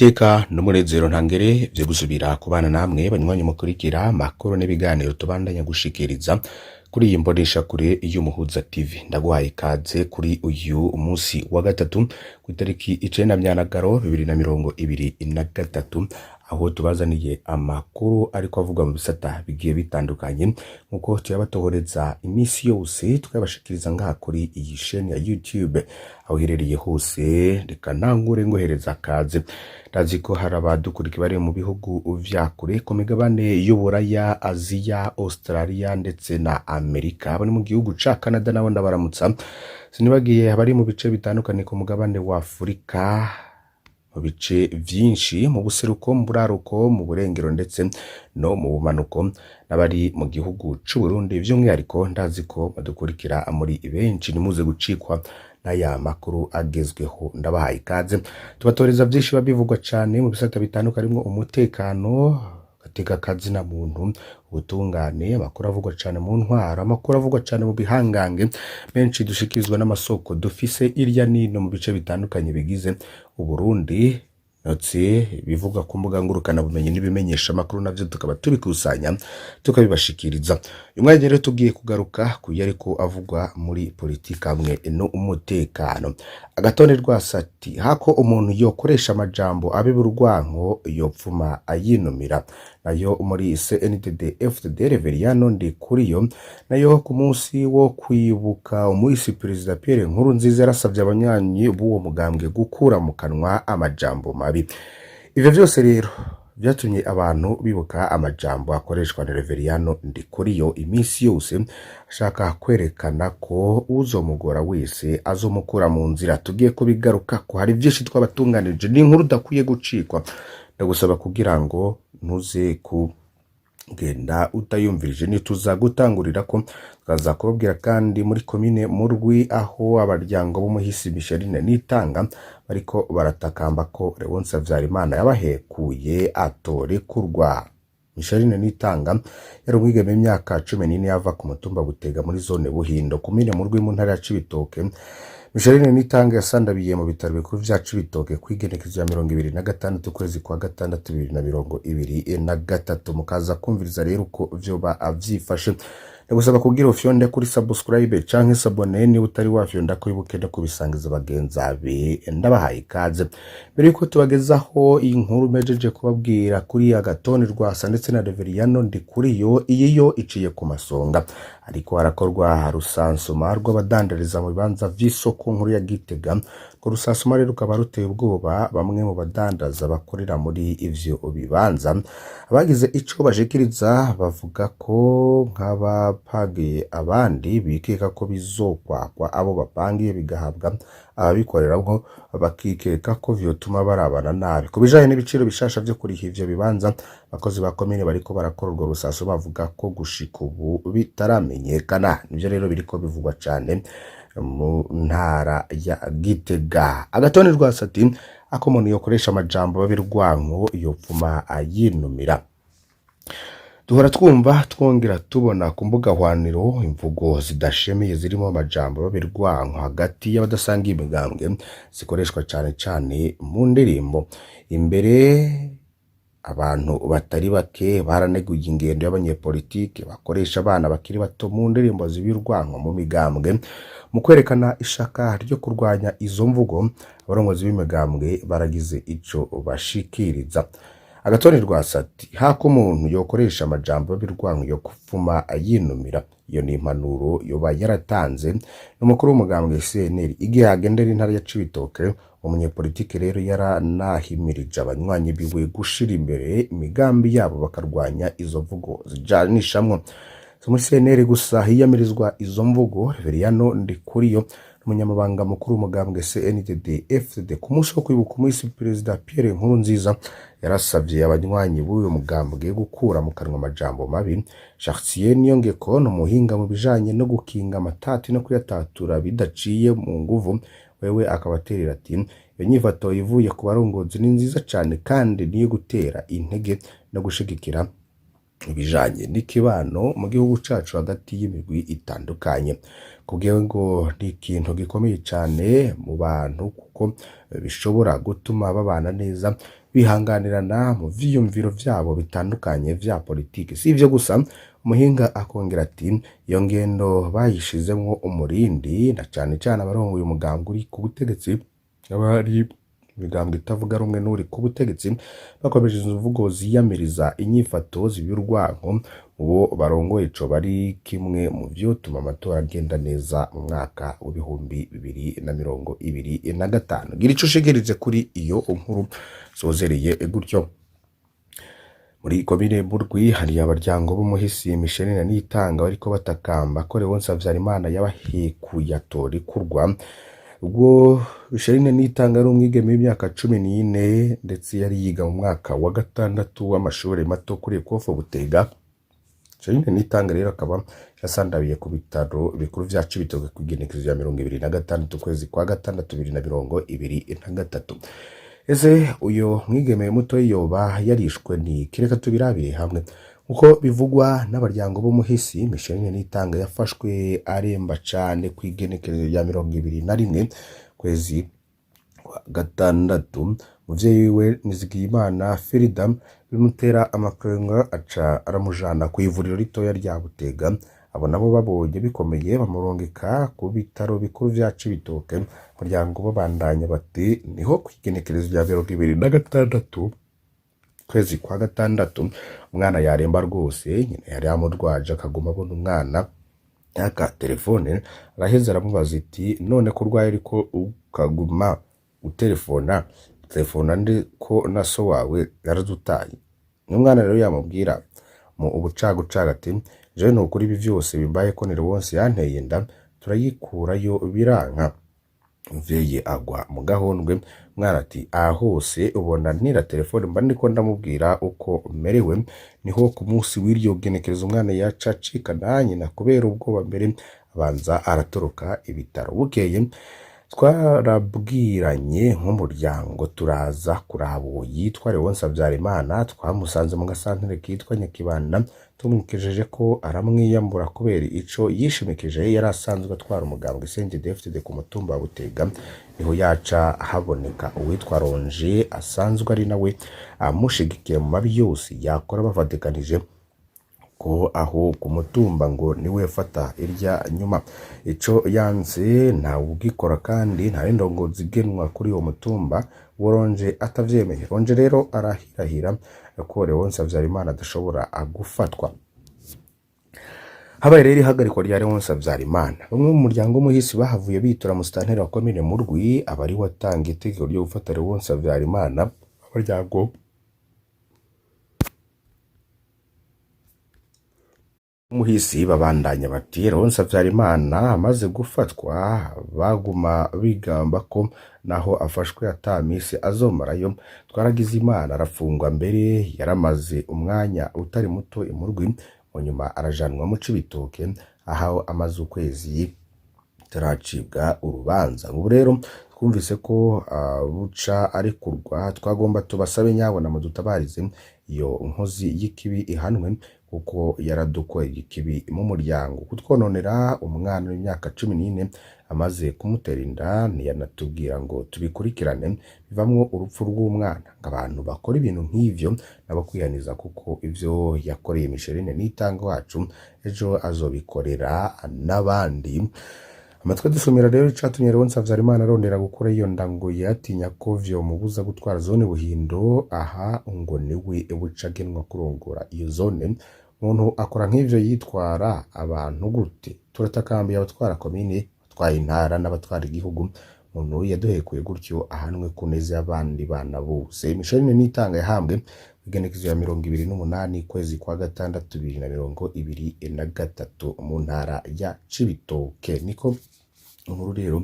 Niteka n'umunezero ntangere vyo gusubira kubana namwe banywanyi mukurikira amakuru n'ibiganiro tubandanya gushikiriza kuri iyi mboneshakure y'Umuhuza TV. Ndaguhaye ikaze kuri uyu munsi wa gatatu kw'itariki 9 Myanagaro 2023, aho tubazaniye amakuru ariko avugwa mu bisata bigiye bitandukanye nk'uko tuyabatohoreza iminsi yose, tukayabashikiriza ngaha kuri iyi sheni ya YouTube. Aho uherereye hose, reka ntangure ngohereza akaze. Ndazi ko hari abadukurikira bari mu bihugu vya kure ku migabane y'Uburaya, Aziya, Australia ndetse na Amerika. Abari mu gihugu ca Canada nabo ndabaramutsa. Sinibagiye abari mu bice bitandukanye ku mugabane wa Afurika, mu bice vyinshi, mu buseruko, mu buraruko, mu burengero ndetse no mu bumanuko, n'abari mu gihugu c'Uburundi vy'umwihariko. Ndazi ko badukurikira muri benshi, nimuze gucikwa n'aya makuru agezweho. Ndabahaye ikaze. Tubatoreza vyinshi biba bivugwa cane mu bisata bitandukanye, harimwo umutekano, agateka kazina muntu, ubutungane, amakuru avugwa cane mu ntwaro, amakuru avugwa cane mu bihangange menshi dushikirizwa n'amasoko dufise irya nino mu bice bitandukanye bigize Uburundi. Notse ibivugwa ku mbuga ngurukana bumenyi n'ibimenyesha amakuru navyo tukaba tubikusanya tukabibashikiriza. Uyu mwanya rero tugiye kugaruka ku yariko avugwa muri politika hamwe n'umutekano. Agatone Rwasati hako umuntu yokoresha amajambo abiba urwanko yopfuma ayinumira. Nayo muri CNDD FDD, Reveriyano Ndikuriyo nayo ku munsi wo kwibuka umuhisi Perezida Pierre Nkurunziza yarasavye abanywanyi b'uwo mugambwe gukura mu kanwa amajambo mabi. Ivyo vyose rero vyatumye abantu bibuka amajambo akoreshwa na Reveriyano Ndikuriyo iminsi yose, ashaka kwerekana ko uzomugora wese azomukura mu nzira. Tugiye kubigaruka ko hari vyinshi twabatunganirije, ni inkuru udakwiye gucikwa. Ndagusaba kugira ngo ntuze kugenda utayumvirije. Nituza gutangurira ko tukaza kubabwira kandi muri komine Murwi, aho abaryango b'umuhisi Micheline Nitanga bariko baratakamba ko Leonce Habyarimana yabahekuye atorekurwa. Micheline Nitanga yari umwigeme w'imyaka 14, yava ku mutumba Butega muri zone Buhindo, komine Murwi, mu ntara ya Cibitoke. Micheline Nitanga yasandabiye mu bitaro bikuru vya Cibitoke kw'igenekerezo rya 26 ukwezi kwa gatandatu 2023. Mukaza kumviriza rero uko vyoba vyifashe. Ndagusaba kugira ufyonde kuri subscribe canke s'abonner niba utari wafyonda, ko wibuke no kubisangiza bagenzi bawe. Ndabahaye ikaze. Mbere yuko tubagezaho iyi nkuru mpejeje kubabwira kuri Agatoni Rwasa ndetse na Reveriyano Ndikuriyo, iyi yo iciye ku masonga. Ariko harakorwa rusansuma rw'abadandariza mu bibanza vy'isoko nkuru ya Gitega. Urwo rusansuma rero rukaba ruteye ubwoba bamwe mu badandaza bakorera muri ivyo bibanza. Abagize ico bashikiriza bavuga ko nk'abapangiye abandi bikeka ko bizokwakwa abo bapangiye bigahabwa ababikoreramwo, bakikeka ko vyotuma barabana nabi. Ku bijanye n'ibiciro bishasha vyo kuriha ivyo bibanza, abakozi ba komine bariko barakora urwo rusaso bavuga ko gushika ubu bitaramenyekana. Nivyo rero biriko bivugwa cane mu ntara ya Gitega. Agatoni Rwasati ako umuntu yokoresha amajambo babirwanko yopfuma ayinumira. Duhora twumva twongera tubona ku mbuga hwaniro imvugo zidashemeye zirimo amajambo babirwanko hagati y'abadasangiye imigambwe, zikoreshwa cane cane mu ndirimbo. Imbere abantu batari bake baraneguye ingendo y'abanyepolitike bakoresha abana bakiri bato mu ndirimbo zibirwanko mu migambwe mu kwerekana ishaka ryo kurwanya izo mvugo. Abarongozi b'imigambwe baragize ico bashikiriza. Agatoni Rwasati hako umuntu yokoresha amajambo y'ibirwanko yo kupfuma ayinumira. Iyo ni impanuro yoba yaratanze n'umukuru w'umugambwe CNL igihe agendera intara ya Cibitoke. Umunyepolitike rero yaranahimirije abanywanyi biwe gushira imbere imigambi yabo, bakarwanya izo mvugo zijanishamwo. Si muri CNL gusa hiyamirizwa izo mvugo. Reveriyano Ndikuriyo, umunyamabanga mukuru w'umugambwe CNDD FDD, ku munsi wo kwibuka umuhisi Perezida Pierre Nkurunziza yarasavye abanywanyi b'uyu mugambwe gukura mu kanwa amajambo mabi. Chartier Niyongeko ni umuhinga mu bijanye no gukinga amatati no kuyatatura bidaciye mu nguvu. Wewe akaba aterera ati: "Iyo nyifato ivuye ku barongozi ni nziza cane kandi niyo gutera intege no gushigikira ibijanye n'ikibano mu gihugu cacu hagati y'imigwi itandukanye." Kubwiwe ngo ni ikintu gikomeye cane mu bantu kuko bishobora gutuma babana neza. Bihanganirana mu vyiyumviro vyabo bitandukanye vya politike. Si ivyo gusa, umuhinga akongera ati iyo ngendo bayishizemwo umurindi na cane cane abarongoye umugambwe uri ku butegetsi, abari imigambwe itavuga rumwe n'uri ku butegetsi, bakomeje izo mvugo ziyamiriza inyifato z'urwanko uwo barongoye, ico bari kimwe mu vyotuma amatora agenda neza mu mwaka w'2025. Gira ico ushikirije kuri iyo nkuru sozereye gutyo. Muri komine Murwi hari abaryango b'umuhisi Micheline Niyitanga bariko batakamba ko Léonce Havyarimana yabahekuye atorikurwa. Ubwo Micheline Niyitanga ari umwigeme w'imyaka 14, ndetse yari yiga mu mwaka wa gatandatu w'amashure mato kuri Ekofe Butega. Micheline Niyitanga rero akaba yasandabiye ku bitaro bikuru vya Cibitoke kw'igenekerezo rya 26 ukwezi kwa gatandatu 2023. Ese uyo mwigeme muto yoba yarishwe n'iki? Reka tubirabire hamwe. Uko bivugwa n'abaryango b'umuhisi Micheline Niyitanga, yafashwe aremba cane kw'igenekerezo rya 21 kwezi kwa gatandatu. Umuvyeyi wiwe Nizigiyimana Firida bimutera amakenga, aca aramujana kw'ivuriro ritoya rya Butega. Abo nabo babonye bikomeye bamurungika ku bitaro bikuru vya Cibitoke. Umuryango babandanya bati niho kw'igenekerezo rya 26 kwezi kwa gatandatu umwana yaremba rwose, nyina yari yamurwaje, akaguma abona umwana yaka telefone. Araheza aramubaza iti none ko urwaye ariko ukaguma utelefona, telefona nde ko na so wawe yaradutaye? N'umwana rero yamubwira mu ubucagucaga ati jewe nukuri ibi vyose bimbaye ko ni Léonce yanteye inda, turayikurayo biranka. Umuvyeyi agwa mu gahundwe. Umwana ati aha hose ubona ntira telefone mba ndiko ndamubwira uko merewe. Niho ku munsi w'iryo genekerezo umwana yaca acika na nyina kubera ubwoba, mbere abanza aratoroka ibitaro. Bukeye twarabwiranye nk'umuryango, turaza kuraba uwo yitwa Léonce Havyarimana. Twamusanze mu gasantere kitwa Nyakibanda, tumwikejeje ko aramwiyambura kubera ico yishimikije. Yari asanzwe atwara umugambwe CNDD-FDD ku mutumba wa Butega. Niho yaca haboneka uwitwa Ronje, asanzwe ari nawe amushigikiye mu mabi yose yakora, bafatikanije ko aho ku mutumba ngo niwe fata irya nyuma. Ico yanse ntawe ugikora, kandi nta n'indongozi igenwa kuri uwo mutumba uwo Ronje atavyemeye. Ronje rero arahirahira ko Léonce Havyarimana adashobora gufatwa. Habaye rero ihagarikwa rya Léonce Havyarimana, bamwe mu muryango w'umuhisi bahavuye bitura musitanteri wa komine Murwi, aba ari watanga itegeko ryo gufata Léonce Havyarimana. Abaryango umuhisi babandanya bati Léonce Havyarimana amaze gufatwa baguma bigamba ko naho afashwe ata misi azomarayo. Twaragize Imana arafungwa, mbere yaramaze umwanya utari muto i Murwi, mu nyuma arajanwa mu Cibitoke aho amaze ukwezi ataracibwa urubanza. Ubu rero twumvise ko buca arekurwa, twagomba tubasabe nyabona mudutabarize iyo nkozi y'ikibi ihanwe, kuko yaradukoreye ikibi mu muryango, kutwononera umwana w'imyaka 14. Amaze kumutera inda ntiyanatubwira ngo tubikurikirane, bivamwo urupfu rw'umwana. Ngo abantu bakora ibintu nk'ivyo nabo kwihaniza, kuko ivyo yakoreye Micheline Niyitanga wacu ejo azobikorera n'abandi. Amatwi dusumira rero icatumye Léonce Havyarimana arondera gukura iyo nda, ngo yatinya ko vyomubuza gutwara zone Buhindo, aha ngo niwe buca agenwa kurongora iyo zone. Umuntu akora nk'ivyo yitwara abantu gute? Turatakambiye abatwara komine, abatwara intara n'abatwara igihugu, umuntu yaduhekuye gutyo ahanwe ku neza y'abandi bana bose. Micheline Niyitanga yahambwe kw'igenekerezo ya 28 kwezi kwa gatandatu 2023 mu ntara ya Cibitoke. Niko inkuru rero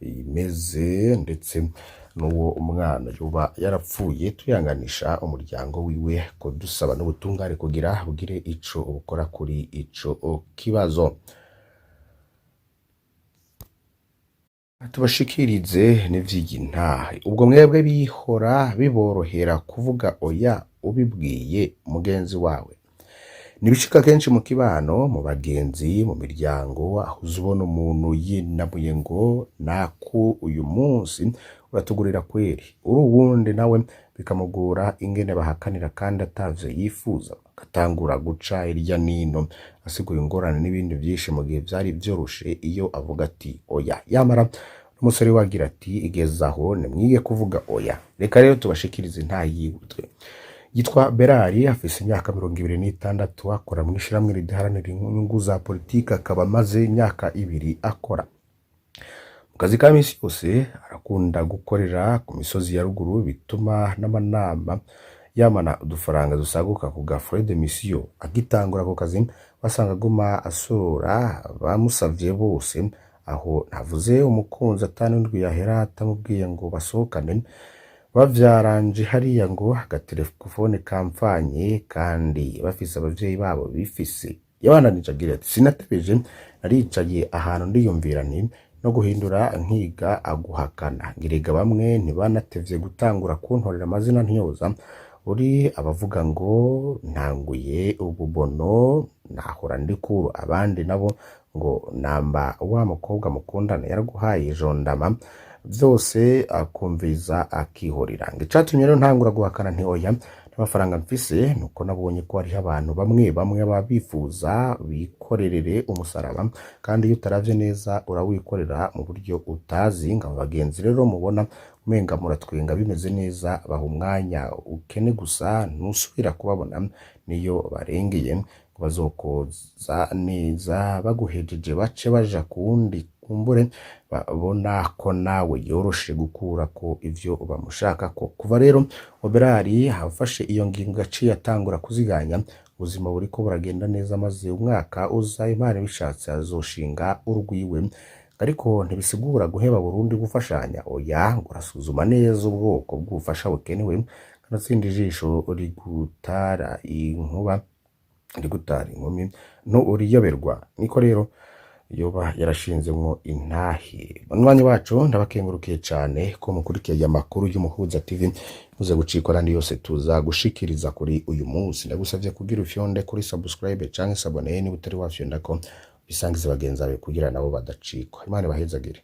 imeze, ndetse n'uwo mwana yoba yarapfuye tuyanganisha umuryango wiwe, ko dusaba n'ubutungane kugira bugire ico bukora kuri ico kibazo. Tubashikirize n'ivy'intahe. Ubwo mwebwe bihora biborohera kuvuga oya ubibwiye mugenzi wawe? Nibishika kenshi mu kibano, mu bagenzi, mu miryango, aho uza ubona umuntu yinamuye ngo naku uyu munsi. Uratugurira kweri uri uwundi nawe bikamugora ingene bahakanira kandi atavyo yifuza, agatangura guca irya nino asigura ingorane n'ibindi vyinshi mu gihe vyari vyoroshe iyo avuga ati oya. Yamara umusore we agira ati igeze aho nimwige kuvuga oya. Reka rero tubashikirize intahe yiwe. Yitwa Berari, afise imyaka 26, akora mw'ishirahamwe ridaharanira inyungu za politiki, akaba amaze imyaka 2 akora. Mu kazi ka misi yose arakunda gukorera ku misozi ya ruguru, bituma n'amanama yamana udufaranga dusaguka ku ga frais de mission. Agitangura ako kazi wasanga aguma asorora abamusavye bose, aho ntavuze umukunzi atanindwi yahera atamubwiye ngo basohokane, bavyaranje hariya ngo agatelefone kamfanye kandi bafise abavyeyi babo bifise. Yabandanije agira ati sinatebeje, naricaye ahantu ndiyumvira nti no guhindura nkiga aguhakana ngirega. Bamwe ntibanatevye gutangura kuntorera amazina ntyoza uri abavuga ngo ntanguye ububono nahora ndikuru, abandi nabo ngo namba wa mukobwa mukundana yaraguhaye jondama vyose, akumviza akihorera. Ngo icatumye rero ntangura guhakana nti oya n'amafaranga mfise, nuko nabonye ko hariho abantu bamwe bamwe baba bifuza bikorerere umusaraba, kandi iyo utaravye neza urawikorera mu buryo utazi. Ngo abo bagenzi rero mubona umenga muratwenga bimeze neza, baha umwanya ukene gusa ntusubira kubabona, niyo barengeye ngo bazokoza neza baguhejeje bace baja kuwundi, kumbure babona ko nawe yoroshe gukurako ivyo bamushakako. Kuva rero Oberari afashe iyo ngingo yaciye atangura kuziganya, ubuzima buriko buragenda neza, maze umwaka uza Imana ibishatse azoshinga urwiwe. Ariko ntibisigura guheba burundu gufashanya, oya, ngo urasuzuma neza ubwoko bw'ubufasha bukenewe, kanatsinda ijisho rigutara inkuba rigutara inkumi nto uriyoberwa. Niko rero yoba yarashinzemwo intahe. Banywanyi bacu, ndabakengurukiye cane ko mukurikiye aya makuru y'Umuhuza TV. Muze gucikwa n'andi yose tuza gushikiriza kuri uyu munsi. Ndagusavye kugira ufyonde kuri subscribe canke s'abonner niba utari wafyondako, bisangize bagenzi bawe kugira nabo badacikwa. Imana ibahezagire.